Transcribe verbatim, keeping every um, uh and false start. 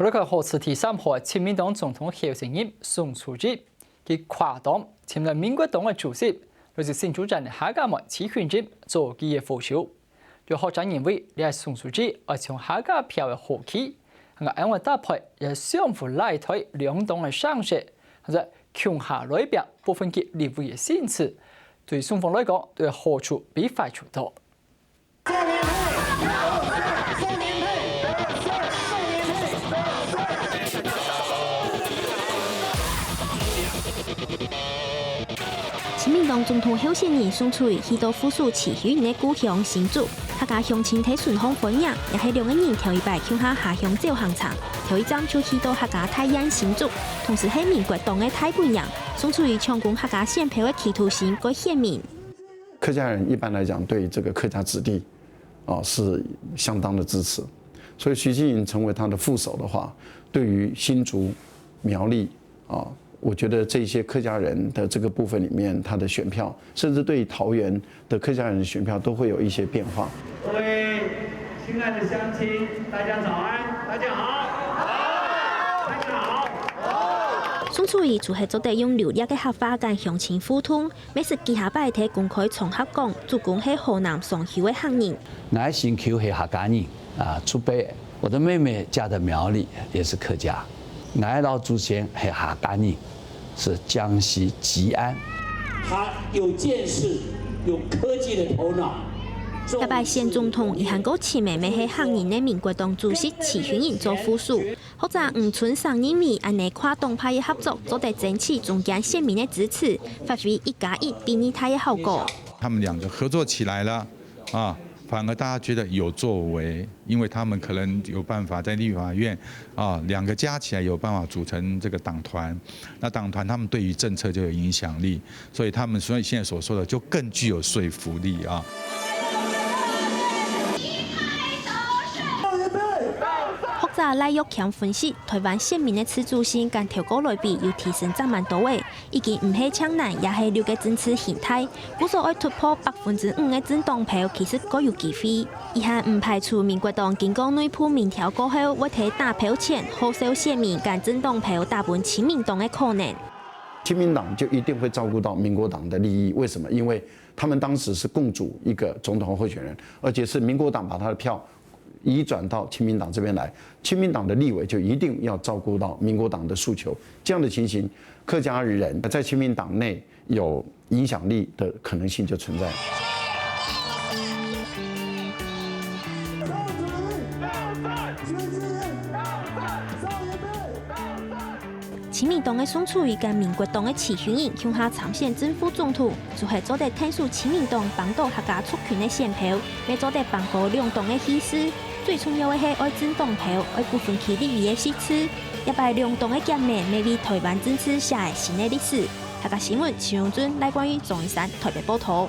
布拉格河池第三號个親民黨總統候選人宋楚瑜，佢跨黨尋來民國黨个主席，來自新竹縣个客家妹徐巧芯做佢个副手。有學者認為，這係宋楚瑜愛從客家票个後期，還有安穩搭配，也係相互拉抬兩黨个聲勢，還有共下來拚不分區立委个席次，對雙方來講，都有好處比壞處多。 親民黨總統候選人宋楚瑜去到副手徐巧芯个故鄉新竹，客家鄉親在順風歡迎，也係兩個人頭一擺共下下鄉走行程，頭一站就去到客家大院新竹，同時係民國黨个大本營。宋楚瑜搶攻客家選票个企圖心蓋鮮明。 客家人一般來講對這個客家子弟，啊，是相當的支持，所以徐巧芯成為他的副手的話，對於新竹、苗栗，啊，我覺得這些客家人的這個部分裡面，他的選票，甚至對於桃園的客家人的選票都會有一些變化。各位親愛的鄉親，大家早安，大家好，大家好。宋楚瑜就係做得用流利个客話同鄉親互動， 乜識幾下擺在公開場合講，祖公係河南商丘个客人。 𠊎个身軀係客家人，啊，出輩，我的妹妹嫁到苗栗，也是客家。𠊎个老祖先係客家人，是江西吉安。他有見識，有科技的頭腦。這擺選總統，佢還過尋个乜係客人个民國黨主席徐巧芯做副手。 學者吳春生認為，恁呢跨黨派个合作做得爭取中間選民个支持，發揮一加一第二大个效果。他們兩個合作起來了，啊，反而大家覺得有作為，因為他們可能有辦法在立法院，啊，兩個加起來有辦法組成這個黨團。那黨團他們對於政策就有影響力，所以他們所以現在所說的就更具有說服力啊。 學者賴玉謙分析，台灣選民个自主性同頭過來比有提升正蠻多个，已經毋係淨藍也係綠个政治形態，故所愛突破百分之五个政黨票，其實較有機會。佢還毋排除民國黨經過內部民調過後，會在打票前號召選民將政黨票打分親民黨个可能。親民黨就一定會照顧到民國黨的利益，為什麼？因為他們當時是共主一個總統候選人，而且是民國黨把他的票移轉到親民黨這邊來，親民黨的立委就一定要照顧到民國黨的訴求。這樣的情形，客家人在親民黨內有影響力的可能性就存在。 親民黨个宋楚瑜同民國黨个徐巧芯共下參選正副總統，就係做得𢯭手親民黨幫到客家族群个選票，乜做得幫高兩黨个氣勢。最重要个係愛政黨票，愛不分區立委个席次。這擺兩黨个結盟，乜為台灣政治寫个新个歷史。客家新聞，徐榮俊、賴冠宇、鍾一山台北報導。